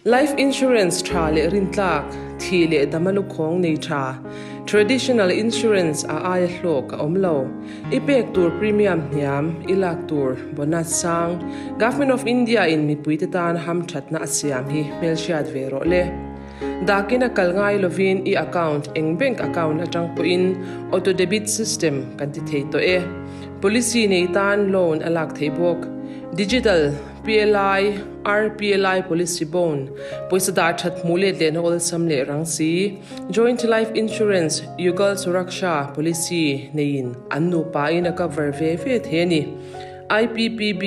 Life insurance tha leh rintlak, thih leh dama lukhawng nei tha, traditional insurance a aia hlawk a awm lo. I pek tur premium hniam, i lak tur bonus sang, Government of India in mipuite tan hamthatna a siam hi hmelhriat ve rawh le. Dakin a kal ngai lovin i account eng bank account atang pawhin auto debit system kan ti thei tawh e. Policy nei tan loan a lak theih bawk. Digital PLI, RPLI policy bond, pawisa dah that hmuh let lehna awlsam leh rang si, Joint Life Insurance, Yugal Suraksha policy neiin an nupa in a cover ve ve thei a ni. IPPB,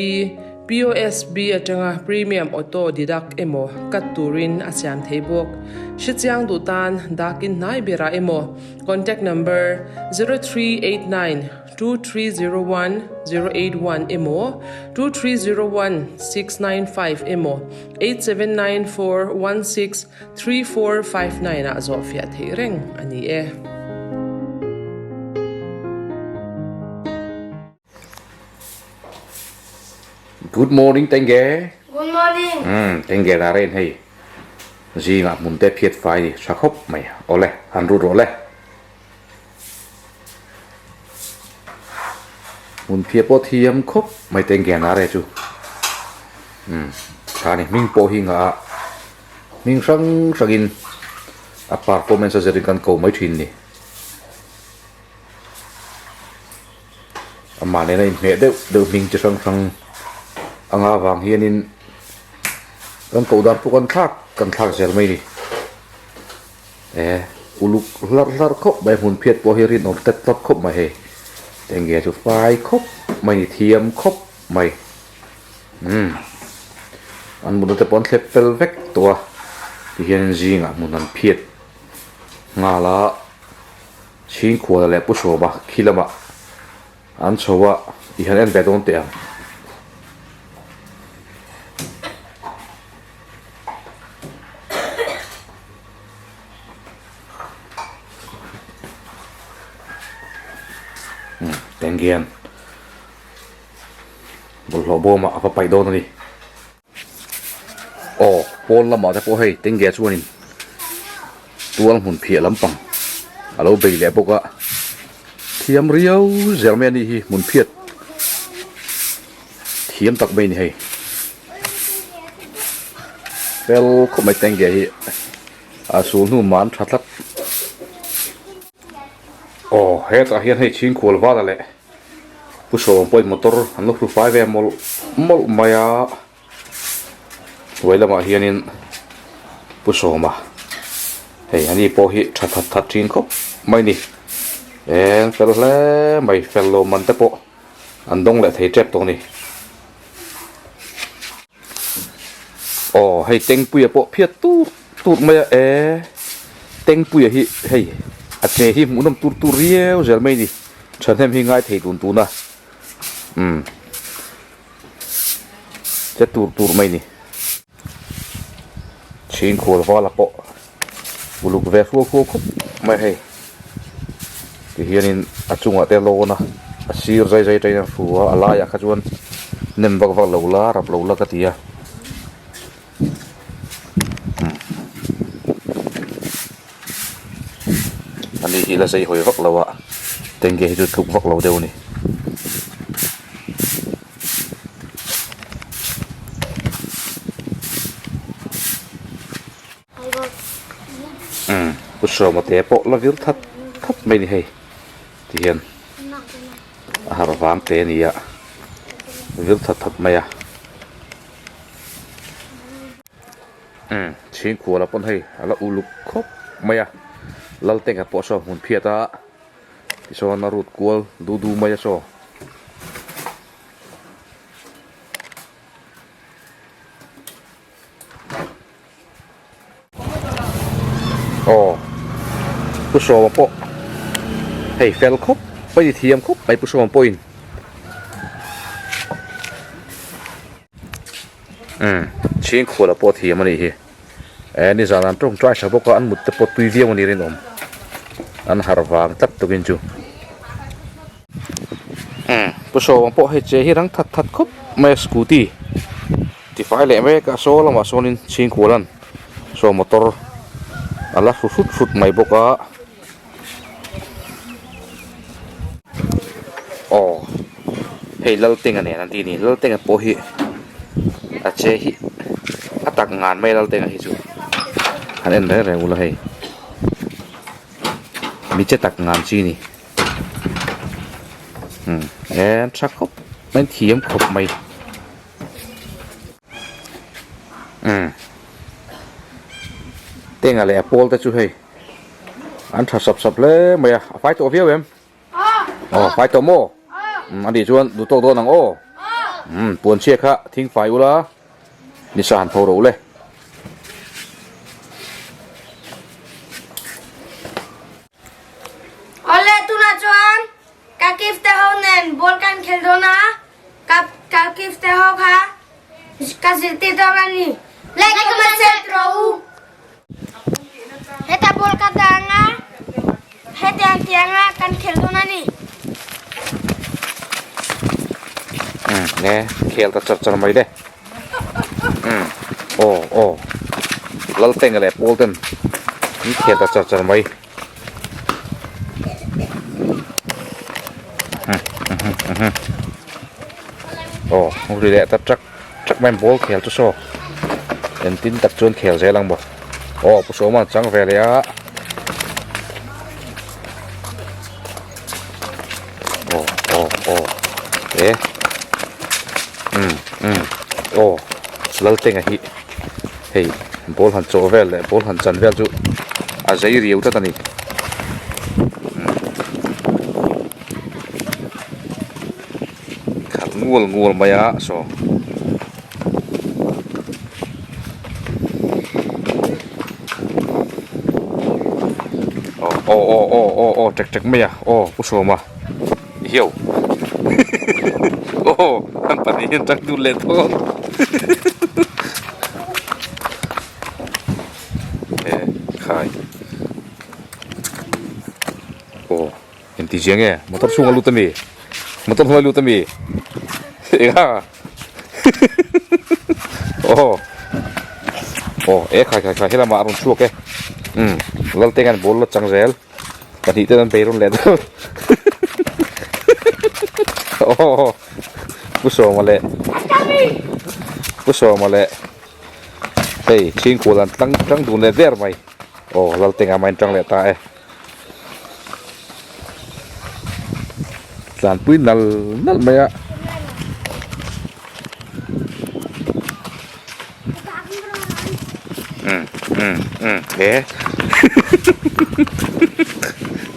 POSB atanga premium auto deduct emaw cut turin a siam thei bawk. Hrechiang duh tan dakin hnai berah emaw contact number 0389 2301 081 emaw 2301 695 emaw 8794 16 3459 ah zawhfiah theih reng a ni e. Good morning Tenge. Good morning. Tenge la ren hei. Zingah hmun te phiat fai ni tha khawp mai. Awle han rut rawh le. Hmun phiah pawh thiam khawp mai Tenge la re chu. Tha ni hming pawh hi ngah a hming hrang hrangin a performance a zirin kan ko mai thin ni. Amah nena inhmeh deuh deuh hming chi hrang hrang anga vang hianin kan koh dan pawh kan thlak kan thlak zel mai a ni. E uluk hlarh hlarh khawp mai hmun phiat pawh hi rinawm tet tawp khawp mai hei enge chu fai khawp mai ni thiam khawp mai umm an mutna te pawh an thlep fel vek tawh a tihianin zingah hmun an phiat nghal a. Chhingkhuala leh Pu Sawma khi lamah an chho a, i han en ve dawn teh ang. Umm Tenggen bawlhhlawh bawmah a va paih dawn a ni. Aw pawn lamah te pawh hei tenge chuanin tual hmun phiah lampang a lo bei leh bawk a thiam riau zel mai a ni hi hmun phiat thiam tak mai a ni hei fel khawp mai tenge hi a sul hnu man tha tlat aw hetah hian hei chhingkhual vala leh. Pu Sawm pawhin motor an lo hru fai ve mawlh mawlh mai a, hnuai lamah hianin Pu Sawma hei ani pawh hi tha that that thin khawp mai a ni eng fel hle mai fel lo man te pawh an dawng leh thei tep tawh a ni. Aw hei Tengpuia pawh phiat tur tur mai a e Tengpuia hi hei a che hi hmuhnawm tur tur riau zel mai a ni thahnem hi ngai thei tun tun a umm che tur tur mai a ni. Chhingkhual vala pawh uluk ve hruau hruau khawp mai hei tihianin a chungah te lawn a a sir zai zai tain a hru a a laiah kha chuan nem vak vak lo la rap lo la ka ti a ani hi la zei hawi vak lo a tenge hi chu tluk vak lo deuh a ni. Umm Pu Sawma te pawh la vir that that mai ni hei tihian a harh vang te a ni a vir that that mai a umm chhingkhuala pawn hei a la uluk khawp mai a Laltenga pawh saw hmun phiat a tichuan a rut kual du du mai a saw. Aw Pu Sawma pawh hei fel khawp mai ni thiam khawp mai Pu Sawma pawhin umm chhingkhuala pawh thiam a nih hi eh nizan an tawngtai tha bawk a an mut te pawh tui viau a ni rinawm an harh vang tlat tukin chu. Umm pu sawm pawh hei che hi rang that that khawp mai a scooty tifai leh mek a saw lamah sawnin chhingkual an. Saw motor a la hru hrut hrut mai bawk a. Aw hei Laltenga nen an tih a ni Laltenga pawh hi a che hi a tak ngan mai a Laltenga hi chu han en reng reng ula hei mi che tak ngan chi a ni umm he an tha khawp mai an thiam khawp mai. Umm Tenga leh a pawl te chu hei an tha sap sap hle mai a a fai tawh viau em aw a fai tawh maw umm a nih chuan duh tawk dawn ang aw umm puan chhia kha thing fai ula nisa han tho ro le. Awle tunah chuan ka gift te ho nen ball kan khel dawn a. Ka ka gift te ho kha ka zirtir dawn a ni. Like comment share rawh u. Heta ball ka dah anga hetiang tianga kan khel dawn a ni. Umm nge khel ta char char mai le. Umm aw aw Laltenga leh Paul ten an khel ta char char mai. Aw ri leh ta trak trak mai ball khel chu saw engtin tak chuan khel zel ang maw aw pu sawma an chang ve leh a aw aw aw e umm umm aw Laltenga hi. Hei ball han chawh vel leh ball han chan vel chu a zei riau tlat a ni. Khalh ngual ngual mai a saw. Aw aw aw aw aw tek tek mai a aw pu sawma hiau aw an pahnih hian tang dun leh dawn. E khai aw engti zia nge motor chhung a lut ami motor hnuai lut ami eng a aw aw e khai khai khai helamah a rawn chhuak e umm Laltenga an ball la chang zel pahnih ten an bei rawn leh dawn aw Pu Sawma leh Pu Sawma leh hei chhingkual an tlang tang dun leh der mai aw Laltenga mah in tang leh ta e tlanpui nal nal mai a. Umm umm umm he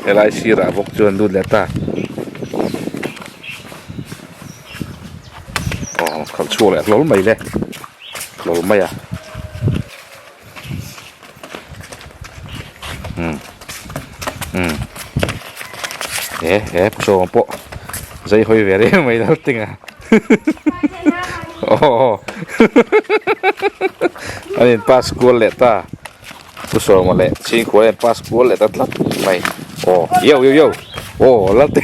helai sirah bawk chuan lut leh ta. Aw khalh chhuak leh hlawl mai le hlawl mai a umm umm he he sawm pawh zai hawi ve reng mai dal ting a aw an in pass kual leh ta Pu Sawma leh Chhingkhual hian pass kual leh ta tlat mai. Aw yo yo yo aw Lalte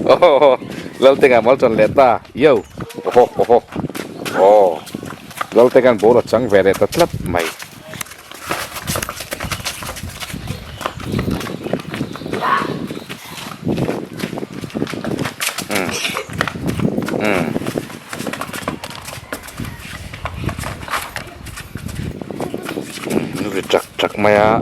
aw Laltenga mal tan leh ta yo awhaw awhaw aw Laltenga'n ball a chang ve leh ta tlat mai. Umm umm. Ri chak chak mai a.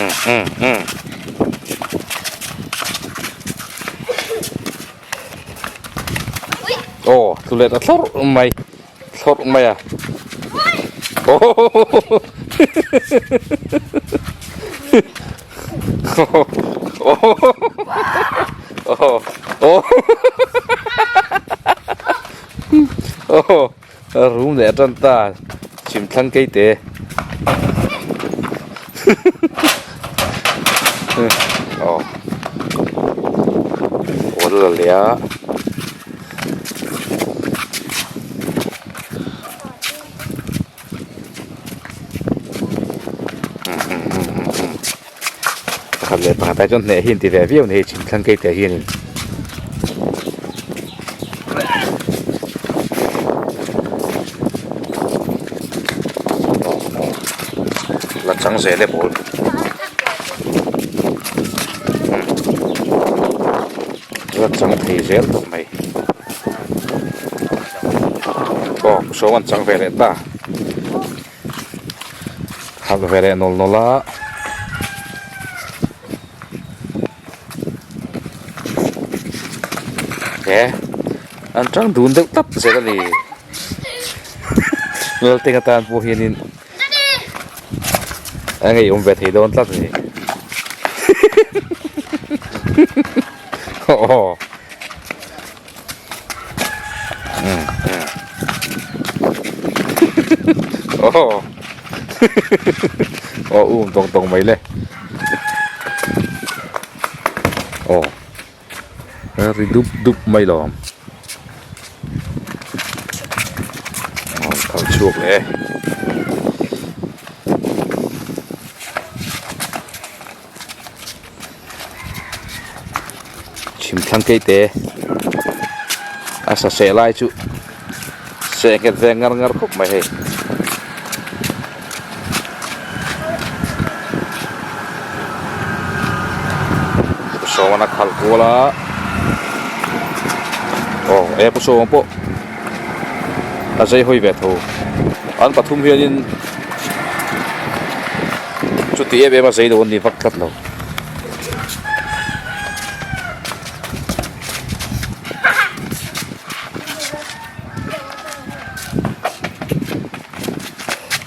Um um um. Aw tlu leh ta thlawrh mai. Thlawrh mai a. A rum leh tan ta chhim thlang kei te. Aw la leh a. Pakhat leh pakhat ah chuan hneh hi an ti ve viau a ni hei chhimthlang keite ah hianin. La chang zel e ball. La chang thei zel tawh mai. Aw sawm an chang ve leh ta. Khalh ve leh nawl nawl a. He an tang dun deuh tap zel a ni. Lalteng atan pawh hianin a ngeiawm ve thei dawn tlat a ni. Aw. Aw aw um tawng tawng mai le aw ri dup dup mai lo ang aw kal chhuak leh e. Chhimthlang keite a sa seh lai chu seh nghet ve ngar ngar khawp mai hei. Pu Sawma khalh kual a aw e Pu Sawma pawh a zei hawi ve tho an pathum hianin. Chuti em em a zei lo an ni vak tlat lo.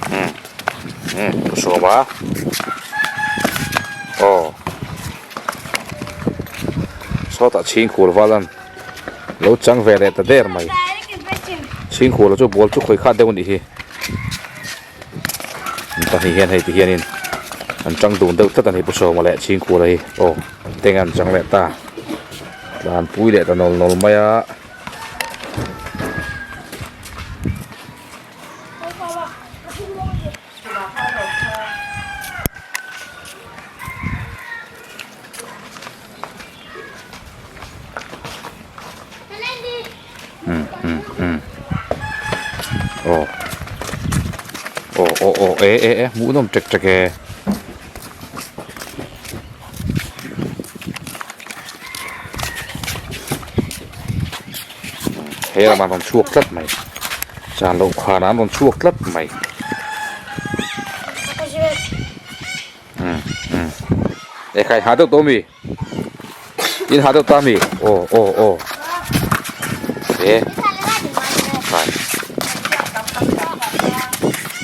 Hmm. Hmm, sawm a. Aw. Sawtah chhingkhur val an lo chang ve leh ta der mai. Chhingkhur chu ball chu khawi khat deuh a nih hi. Pahnih hian hei ti hianin an tang dun deuh tlat a ni Pu Sawma leh Chhingkula hi aw teng an chang leh ta tlanpui leh ta nawl nawl mai a. Um um um aw aw aw aw e e e hmuhnawm tek tek e. He lamah an rawn chhuak tlat mai chan loh khanah an rawn chhuak tlat mai. Um um ekhai ha deuh tawh ami. In ha deuh ta ami aw aw aw e khai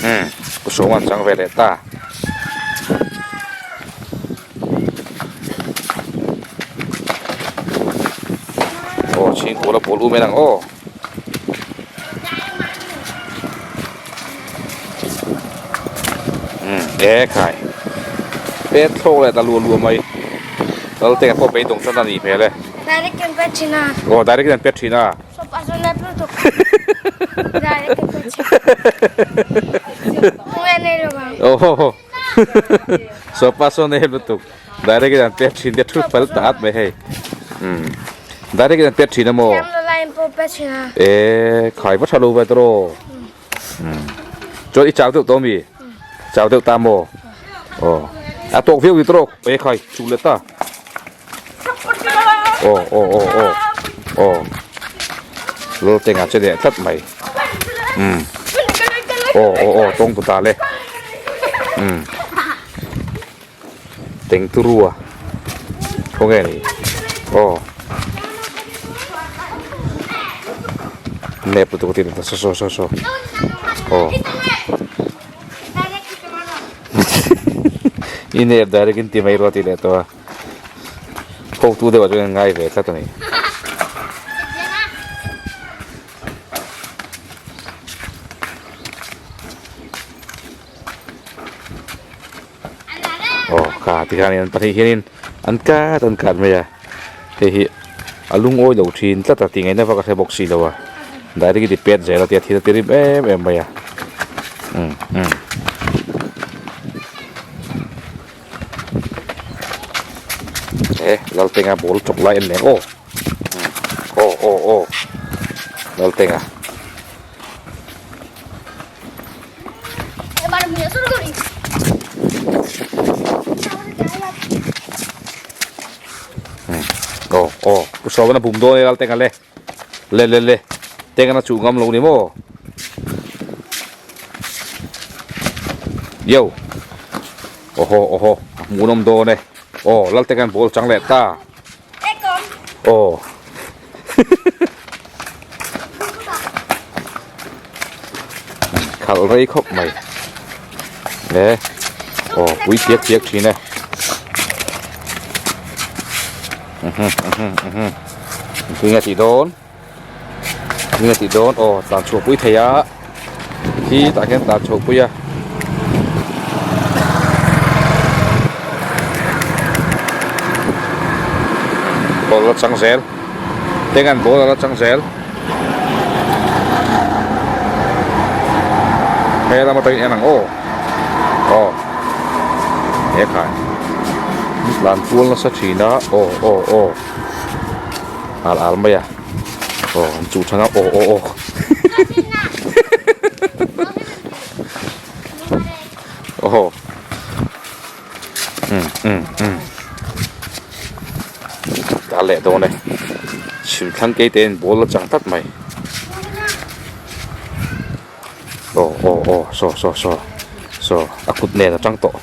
um pu sawma an chang ve leh ta aw chhingkul a pawl um en ang aw. Um e khai pet thlawk leh ta luah luah mai lal te pawh beidawng tan a nih hmel e Direct in pet thin a aw direct in an pet thin a Sawpa sawn nep lutuk direct in pet thin Khawnge nei lo ang aw sawpa sawn nep lutuk Direct in an pet thin te thut fel ta at mai hei. Um. Direct in an pet thin a maw? Thiam lo lai in pawh pet thin a. E khai va tha lo ve tawh. Um. Chuan i chau deuh tawh mi? Chau deuh ta maw? Aw. A tawk viau ni tawh. E khai chu leh ta. Aw aw aw aw. Aw. Lal tengah che leh tlat mai. Um. Aw aw aw tawng tu ta le. Um. Tengturua khawnge ni aw nep lutuk a tih saw saw saw saw aw i nep direct in ti mai rawh a ti leh tawh a hotu deuh ah chuan an ngai ve tlat a ni. Aw kha tikhan an pahnih hianin an kat an kat mai a hei hi a lungawi lo thin tlat a tih ngaihna vak a hre bawk si lo a direct in i pet zel a tia thil a ti rim em em mai a umm umm. E Laltenga ball chawp lai en leh aw aw aw aw Laltenga. Aw aw Pu Sawna bum dawn e Laltenga le le le le Tengana chuh ngam lo ni maw. Yo Awhaw awhaw a hmuhnawm dawn e. Aw Laltenga'n ball chang leh ta. Aw Khalh rei khawp mai. Le aw pui chiak chiak thin e. Engtin nge tih dawn? Nge tih dawn aw tlan chhuah pui thei a khi tah hian tlan chhuah pui a. Ball a chang zel tengan ball a la chang zel he lam atangin en ang aw aw he khai tlan kual nasa thin a aw aw aw. Al al mai a aw an chuh than a aw aw aw aw um um um ta leh dawn e chhim thlang keite in ball a chang tlat mai aw aw aw saw saw saw saw a kut nen a tang tawh.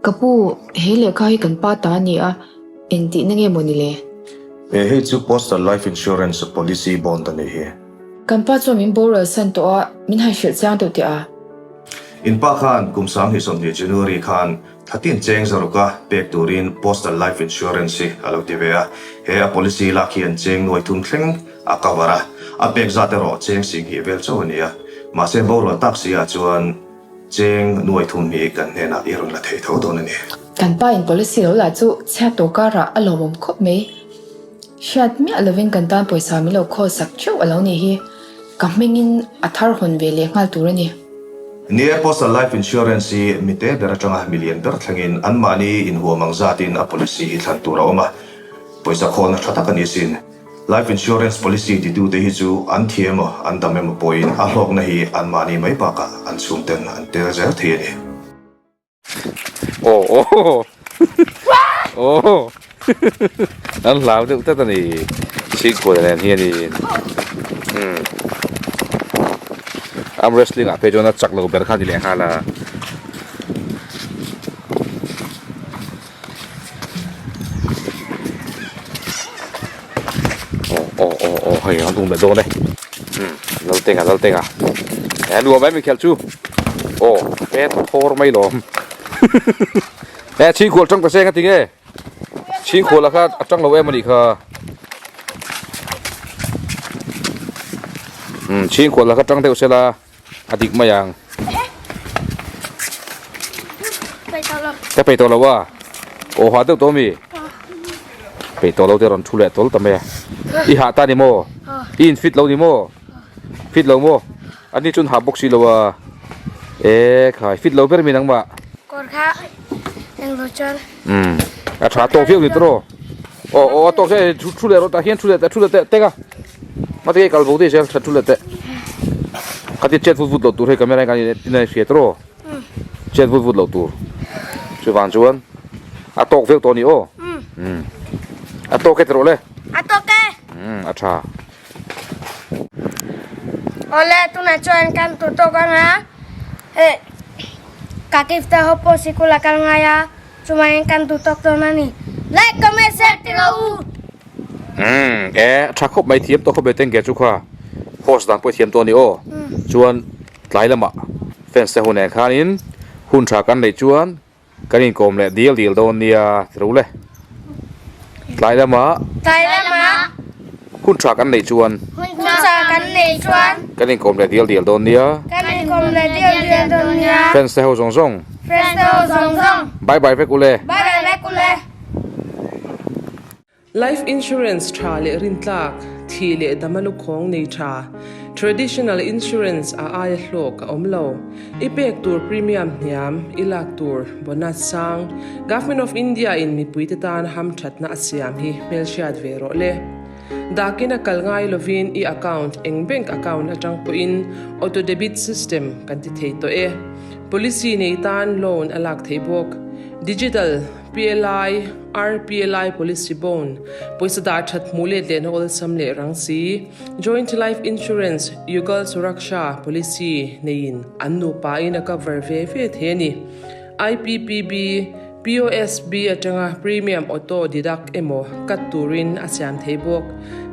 Ka pu, he lehkha hi kan pa ta a ni a, engtihna nge maw ni le? He hei chu Postal Life Insurance Policy Bond a nih hi. Kan pa chuan min boral san tawh a, min han hrilh chiang deuh teh a. In pa khan kum 2020 January khan Thlatin cheng zaruka pek turin Postal Life Insurance hi a lo ti ve a, he a policy lak hian cheng nuai thum thleng a cover a, a pek zat erawh cheng singhnih vel chauh a ni a, mahse borual tak si ah chuan cheng nuai thum hi kan hnenah i rawn la thei tho dawn a ni. Kan pa in policy lo lah chu chhiat tawh karah a lawmawm khawp mai. Hriat miah lovin kan tan pawisa min lo khawl sak theuh a lo nih hi. Ka hmingin a thar hawn ve leh nghal tur a ni. Ni e, Postal Life Insurance hi mite ber atanga milian ber thlengin anmahni inhuam ang zatin a policy hi thlan tur a awm a, pawisa khawlna tha tak a ni sin. Life Insurance policy titute hi chu an thi emaw an dam emaw pawhin a hlawkna hi anmahni mai bakah an chhungten an tel zel thei a ni. Aw aw aw an hlau deuh tlat a ni chhingkhual nen hianin umm arm wrestling ah phei chuan a chak lo ber kha a ni leh nghal a. Aw aw aw hei an um leh dawn e umm Laltenga Laltenga he nuam em inkhelh chu aw he thawr mai lawm he chhingkhual tang ta seng a ti nge chhingkhual ah kha a tang lo em a nih kha umm chhingkhual ah kha tang deuh sela a dik mai ang ka peih tawh lo a aw hah deuh tawh ami peih tawh lo te rawn thu leh tawl ta mai a i hah ta ni maw i in fit lo ni maw fit lo maw ani chuan hah bawk si lo a e khai fit lo ber mi nangmah kawr kha englo chuan um a tha tawk viau ni tawh aw aw a tawk se thu thu leh rawh tah hian thu leh teh thu leh teh teka mate kal bo te zel thu leh teh khati chet vut vut loh tur hei camera in kan in a hriat rawh chet vut vut loh tur chuvang chuan a tawk viau tawh a ni aw um a tawk e ti rawh le a tawk e um a tha Awle tunah chuan kan tur tawk anga eh ka gift te ho pawh sikul a kal ngai a chuvangin kan duh tawk dawn a ni like comment share ti rawh u. Umm e tha khawp mai thiam tawh khawp mai tengge chu kha host dan pawh i thiam tawh a ni aw chuan tlai lamah fans te ho nen khanin hun tha kan neih chuan Kan inkawm leh dil dil dawn nia ti ro le. Tlai lama. Tlai lama. Hun tha kan neih chuan. Hun tha kan neih chuan. Kan inkawm leh dil dil dawn nia. Kan inkawm leh dil dil dawn nia. Fans te ho zawng zawng. Fans te ho zawng zawng. Bye bye vek ule. Bye bye vek ule. Life insurance tha leh rintlak, thih leh dama lukhawng nei tha. Traditional insurance a aia hlawk a awm lo. I pek tur premium hniam, i lak tur bonus sang. Government of India in mipuite tan hamthatna a siam hi hmelhriat ve rawh le. Dakin a kal ngai lovin i account eng bank account atang pawhin auto debit system kan ti thei tawh e. Policy nei tan loan a lak theih bawk. Digital PLI, RPLI policy bond, pawisa dah that hmuh let lehna awlsam leh rang si, Joint Life Insurance, Yugal Suraksha policy neiin an nupa in a cover ve ve thei a ni. IPPB, POSB atanga premium auto deduct emaw cut turin a siam thei bawk.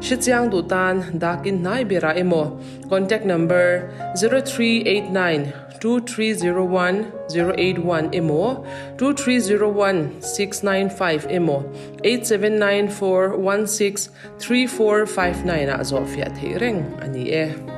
Hrechiang duh tan dakin hnai berah emaw contact number 0389 2301 081 emaw 2301 695 emaw 8794 16 3459 ah zawhfiah theih reng a ni e.